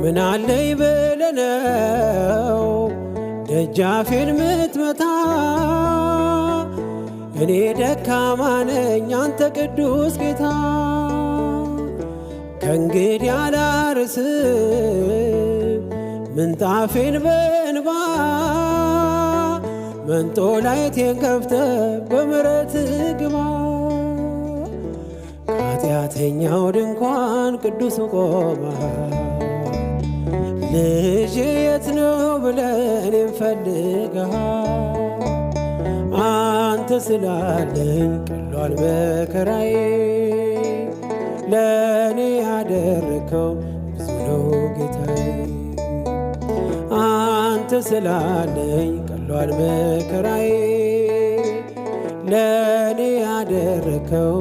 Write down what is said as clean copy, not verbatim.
ምን አለኝ ብለህ ነው ደጃፌን ምትመታ? እኔ ደካማ ነኝ አንተ ቅዱስ ጌታ። ከእንግዲህ አላርስም ምንጣፌን በእንባ፣ መንጦላይቴን ከፍተህ በምሕረት ግባ። ከኃጢአተኛው ድንኳን ቅዱስ ቆመሃል፣ ልጄ የት ነው ብለህ እኔን ፈልገሃል። አንተ ስላለኝ ቀሏል መከራዬ፣ ለእኔ ያደረከው ብዙ ነው ጌታዬ። አንተ ስላለኝ ቀሏል መከራዬ፣ ለእኔ ያደረከው